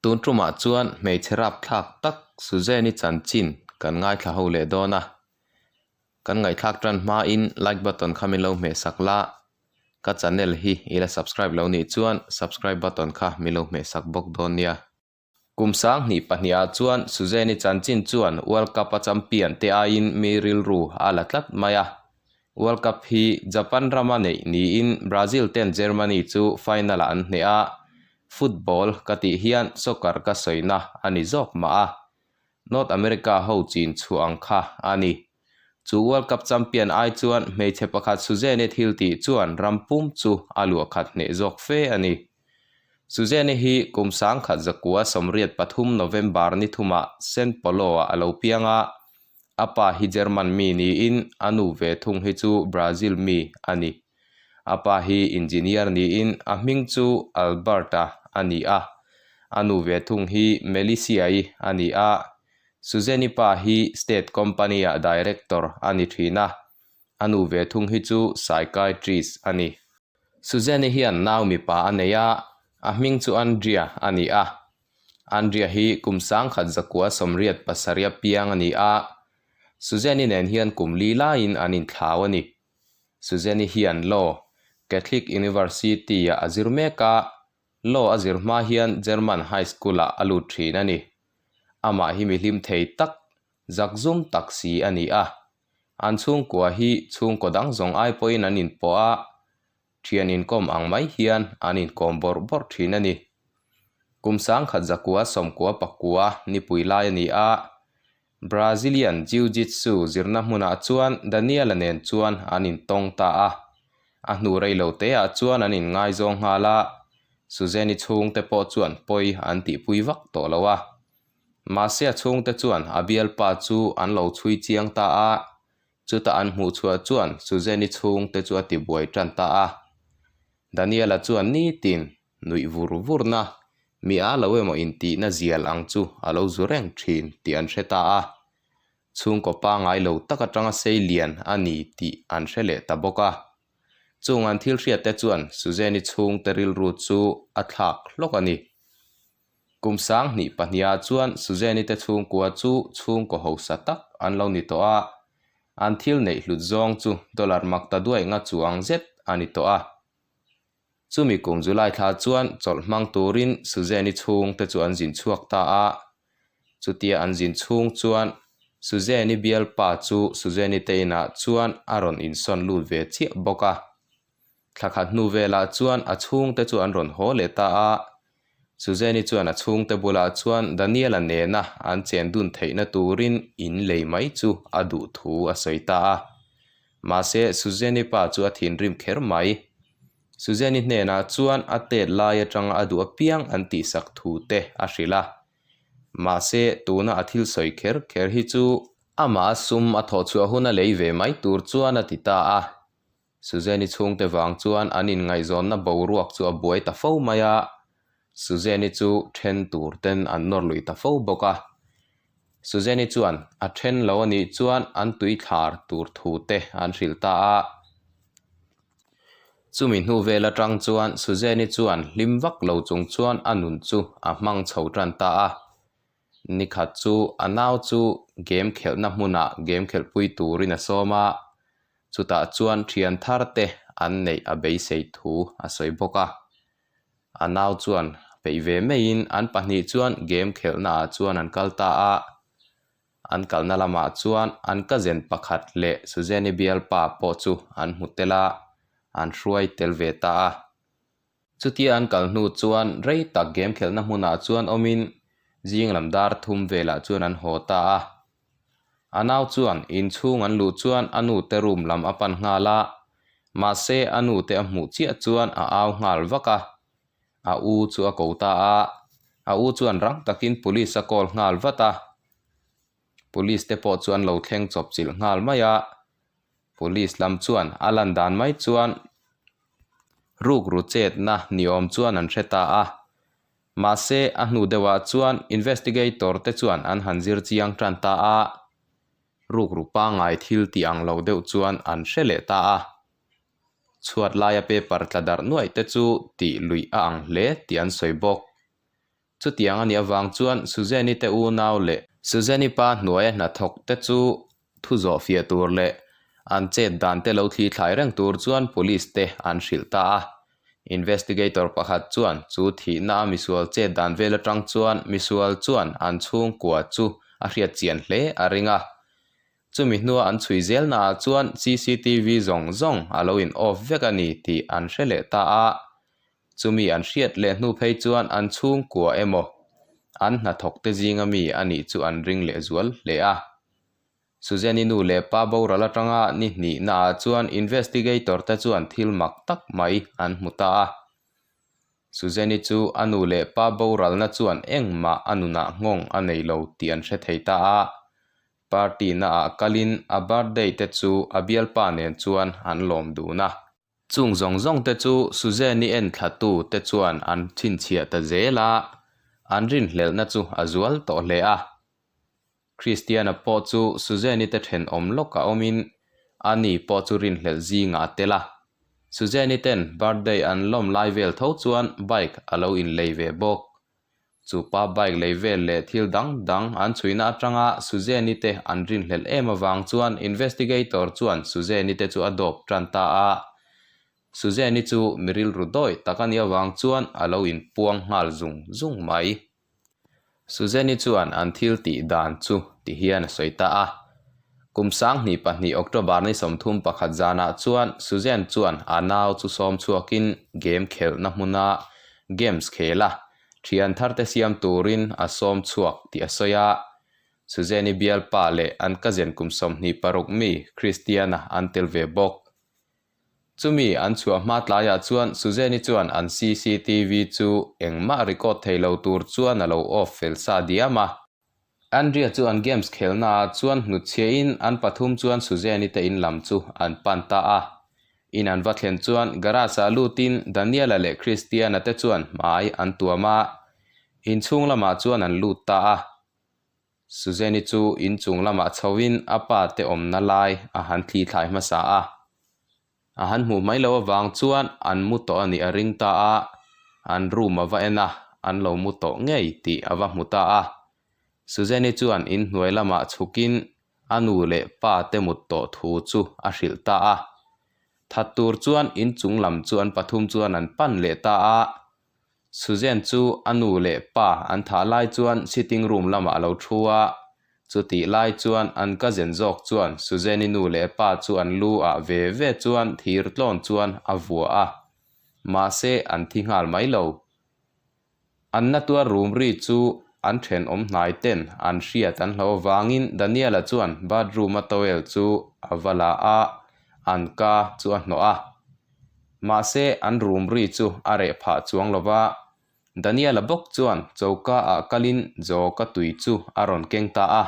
Tun tumah chuan hmeichhe rapthlak tak Suzanne-i chanchin kan ngaithla ho leh dawn a. Kan ngaihthlak tan hmain like button kha min lo hmeh sak la, ka channel hi i la subscribe lo nih chuan subscribe button kha min lo hmeh sak bawk dawn nia. Kum 2002 ah chuan Suzanne-i chanchin chuan World Cup-a champion te aiin mi rilru a la tlat mai a. World Cup hi Japan rama neih niin Brazil ten Germany chu final-ah an hneh a, football ka tih hian soccer ka sawina a ni zawk mah a. North America ho chin chhuah ang kha a ni. Chu World Cup champion ai chuan hmeichhe pakhat Suzanne-i thil tih chuan ram pum chu a luah khat hneh zawk fe a ni. Suzanne hi kum 1983 November ni thumah Saint Paulo-ah a lo piang a, a pa hi German mi niin a nu ve thung hi chu Brazil mi a ni. A pa hi engineer niin a hming chu Albert-a a ni a, a nu ve thung hi Melissa-i a ni a. Suzanne-i pa hi state company-ah director a ni thin a, a nu ve thung hi chu psychiatrist a ni. Suzanne-i hian nau mipa a nei a, a hming chu Andrea a ni a. Andrea hi kum 1987 a piang a ni a, Suzanne-i nen hian kum li laiin an inthlau a ni. Suzanne-i hian Law, Catholic University-ah a zir mek a, Law a zir hma hian German High School-ah a lut thin a ni. Amah hi mi hlim thei tak, zakzum tak si a ni a. An chhungkua hi chhungkaw dang zawng ai pawhin an inpawh a, thian inkawm ang mai hian an inkawm bawrh bawrh thin a ni. Kum 1999 nipui lai a ni a, Brazilian Jiu-Jitsu zirna hmunah chuan Daniel-a nen chuan an intawng ta a. A hnu rei lo teah chuan an inngaizawng nghal a, Suzanne-i chhungte pawh chuan pawi an tihpui vak tawh lo a. Mahse a chhungte chuan a bialpa chu an lo chhui chiang ta a, chutah an hmuh chhuah chuan Suzanne-i chhungte chu a tibuai tan ta a. Daniel-a chuan nitin nuih vur vurna, mi a lo emaw intihna zial ang chu a lo zu reng thin tih an hre ta a. Chhungkaw pangngai lo tak atanga sei lian a ni tih an hre leh ta bawk a. Chung an thil hriatte chuan Suzanne-i chhungte rilru chu a thlak hlawk a ni. Kum 2002 ah chuan Suzanne-i te chhungkua chu chhungkaw hausa tak an lo ni tawh a, an thil neih hlut zawng chu dollar mak ta duai nga chuang zet a ni tawh a. Chumi kum July thla chuan chawlh hmang turin Suzanne-i chhungte chu an zin chhuak ta a. Chutia an zin chhung chuan Suzanne-i bialpa chu Suzanne-i te inah chuan a rawn insawn lut ve chiah bawk a. Thla khat hnu velah chuan a chhungte chu an rawn haw leh ta a. Suzanne-i chuan a chhungte bulah chuan Daniel-a nena an chen dun theihna turin in lei mai chu a duh thu a sawi ta a. Mahse, Suzanne-i pa chu a thinrim kher mai. Suzanne-i hnenah chuan a tet lai atanga a duh apiang an tihsak thu te a hrilh a. Mahse, tuna a thil sawi kher kher hi chu amah a sum a thawh chhuah hun a lei ve mai tur chuan a ti ta a. Suzanne-i chhungte vang chuan an inngaihzawnna boruak chu a buai ta fo mai a, Suzanne-i chu then tur ten an nawr lui ta fo bawk a. Suzanne-i chuan a then lo a nih chuan an tui thlar tur thu te an hrilh ta a. Chumi hnu vel atang chuan Suzanne-i chuan hlim vak lo chung chuan a nun chu a hmang chho tan ta a. Nikhat chu a nau chu game khelhna hmunah game khelhpui turin a sawm a, Chutah chuan thian thar te an neih a beisei thu a sawi bawk a. A nau chuan peih ve maiin an pahnih chuan game khelhna ah chuan an kal ta a. An kalna lamah chuan an cousin pakhat leh Suzanne-i bialpa pawh chu an hmu tel a, an hruai tel ve ta a. Chutia an kal hnu chuan rei tak game khelhna hmunah chuan awmin zing lam dar thum velah chuan an haw ta a. A nau chuan inchhung an luh chuan a nu te room lam a pan nghal a, mahse a nu te a hmuh chiah chuan a au nghal vak a. A u chu a ko ta a, a u chuan rang takin police a call nghal vat a. Police te pawh chu an lo thleng chawp chilh nghal mai a, police lam chuan a lan dan mai chuan rukru chetna ni awm chuan an hre ta a. Mahse, a hnu deuhah chuan investigator te chuan an han zir chiang tan ta a, rukru pangngai thil tih ang lo deuh chuan an hre leh ta a. Chhuat laia paper tla darh nuaih te chu tih luih a ang hle tih an sawi bawk. Chutiang a nih avang chuan Suzanne-i te unau leh Suzanne-i pa hnuaia hnathawk te chu thu zawh fiah tur leh an chet dan te lo thli thlai reng tur chuan police te an hrilh ta a. Investigator pakhat chuan chu thihna a misual chet dan vel atang chuan misual chuan an chhungkua chu a hriat chian hle a ring a. Chumi hnua an chhui zelnaah chuan cctv zawng zawng a lo in off vek a ni tih an hre leh ta a. Chumi an hriat leh hnu phei chuan an chhungkua emaw an hnathawk te zinga mi a nih chu an ring leh zual hle a. Suzanne-i nu leh pa boral atanga ni hnihnaah chuan investigator te chuan thil mak tak mai an hmu ta a. Suzanne-i chu a nu leh pa boralna chuan engmah a nunah nghawng a nei lo tih an hre thei ta a. Party naah kalin a birthday te chu a bialpa nen chuan an lawm dun a. Chung zawng zawng te chu Suzanne-i enthlatu te chuan an chhinchhiah ta zel a, an rinhlelhna chu a zual tawh hle a. Christiana pawh chu Suzanne-i te thenawm lawkah awmin ani pawh chu rinhlelh zingah a tel a. Suzanne-i ten birthday an lawm lai vel tho chuan bike a lo inlei ve bawk. Chu pa bike lei vel leh thil dang dang an chhuihna atanga Suzanne-i te an rinhlelh em avang chuan investigator chuan Suzanne-i te chu a dawp tan ta a. Suzanne-i chu mi rilru dawi tak a nih avang chuan a lo inpuang nghal zung zung mai. Suzanne-i chuan an thil tih dan chu ti hian a sawi ta a. Kum 2002 October ni 31 zanah chuan Suzanne chuan a nau chu sawm chhuakin game khelhna hmuna games khel a, thian tharte siam turin a sawm chhuak tih a sawi a. Suzanne-i bialpa leh an cousin kum 26 mi Christian-a an tel ve bawk. Chumi an chhuah hma tlaiah chuan Suzanne-i chuan an cctv chu engmah record thei lo tur chuan a lo off fel sa diam a. Andrea chu an games khelnaah chuan hnutchhiahin an pathum chuan Suzanne-i te in lam chu an pan ta a. In an va thlen chuan garage-ah lutin Daniel-a leh Christian-a te chuan hmai an tuam a, inchhung lamah chuan an lut ta a. Suzanne-i chu inchung lamah chhoin a pa te awmna lai a han thli thlai hmasa a. A han hmuh mai loh avang chuan an mu tawh a nih a ring ta a, an room a va en a, an lo mu tawh ngei tih a va hmu ta a. Suzanne-i chuan inhnuai lamah chhukin a nu leh pa te mut tawh thu chu a hrilh ta a. That tur chuan inchung lam chu an pathum chuan an pan leh ta a. Suzanne chu a nu leh pa an thah lai chuan sitting room lamah a lo thu a, chutih lai chuan an cousin zawk chuan Suzanne-i nu leh pa chu an lu ah ve ve chuan thir tlawn chuan a vua a, mahse an thi nghal mai lo. An na tuar rum ri chu an thenawm hnai ten an hriat an hlo avangin Daniel-a chuan bathroom-a towel chu a va la a, an ka chu a hnawh a. Mahse, an rum ri chu a reh phah chuang lo va, Daniel-a bawk chuan choka ah kalin Jawka tui chu a rawn keng ta a.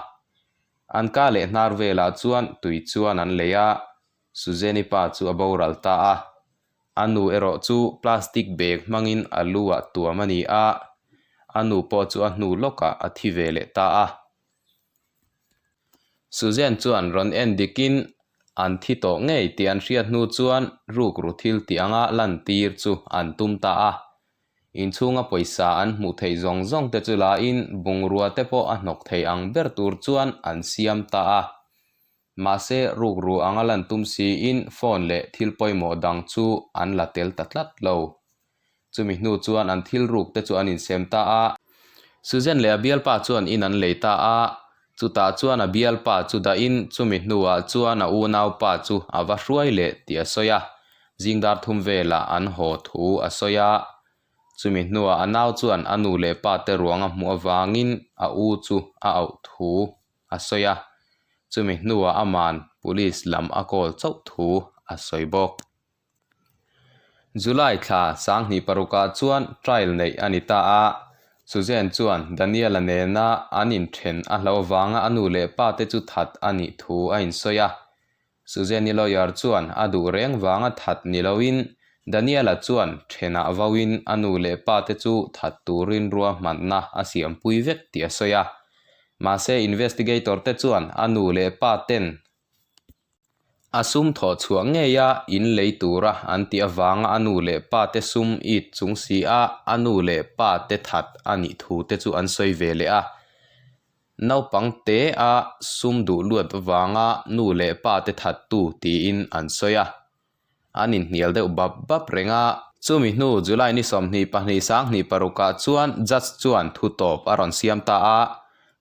An ka leh hnar velah chuan tui chuan an lei a, Suzanne-i pa chu a boral ta a. A nu erawh chu plastic bag hmangin a lu ah tuam a ni a, a nu pawh chu a hnu lawkah a thi ve leh ta a. Suzanne chuan rawn en dikin an thi tawh ngei tih an hriat hnu chuan rukru thil tih anga lantir chu an tum ta a. Inchhunga pawisa an hmuh theih zawng zawng te chu lain bungrua te pawh a hnawk thei ang ber tur chuan an siam ta a. Mahse rukru anga lan tum siin phone leh thil pawimawh dang chu an la tel ta tlat lo. Chumi hnu chuan an thil ruk te chu an insem ta a. Suzanne leh a bialpa chuan in an lei ta a, chutah chuan a bialpa chu dahin chumi hnuah chuan a unaupa chu a va hruai leh tih a sawi a, zingdar thum velah an haw thu a sawi a. Chumi hnuah a nau chuan a nu leh pa te ruang a hmuh avangin a u chu a auh thu a sawi a, chumi hnuah aman police lam a call chauh thu a sawi bawk. July thla 2006ah chuan trial neih a ni ta a, Suzanne chuan Daniel-a nena an inthen a hlauh avanga a nu leh pa te chu that a nih thu a insawi a. Suzanne-i lawyer chuan a duh reng vanga that ni loin Daniel-a chuan thenah vauin a nu leh pa te chu that turin ruahmanna a siampui vek tih a sawi a. Mahse investigator te chuan a nu leh pa ten. A sum thawh chhuah ngeia in lei tura an tih avanga a nu leh pa te sum it chung si a a nu leh pa te that a nih thu te chu an sawi ve leh a. Naupang te a sum duh luat avanga nu leh pa te that tu tiin an sawi a. An inhnial deuh bap bap reng a. Chumi hnu July ni 22 2006 ah chuan Judge chuan thu tawp a rawn siam ta a.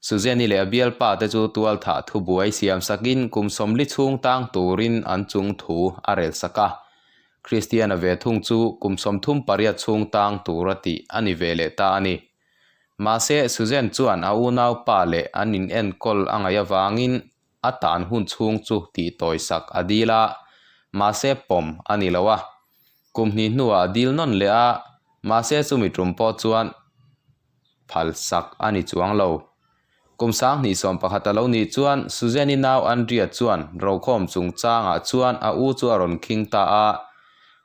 Suzanne-i leh a bialpa te chu tualthah thubuai siam sakin kum 40 chhung tang turin an chung thu a rel sak a. Christian-a ve thung chu kum 38 chhung tang tura tih a ni ve leh ta a ni. Mahse Suzanne chuan a unaupa leh an inenkawl a ngaih avangin A tan hun chhung chu tih tawisak a dil a, mahse pawm a ni lo a. Kum hnih hnuah a dil nawn leh a, mahse chumi tum pawh chuan phalsak a ni chuang lo. Kum 2011 a lo nih chuan Suzanne-i nau Andrea chuan rokhawm chungchangah chuan a u chu a rawn khing ta a,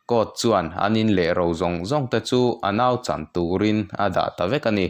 court chuan an in leh ro zawng zawng te chu a nau chan turin a dah ta vek a ni.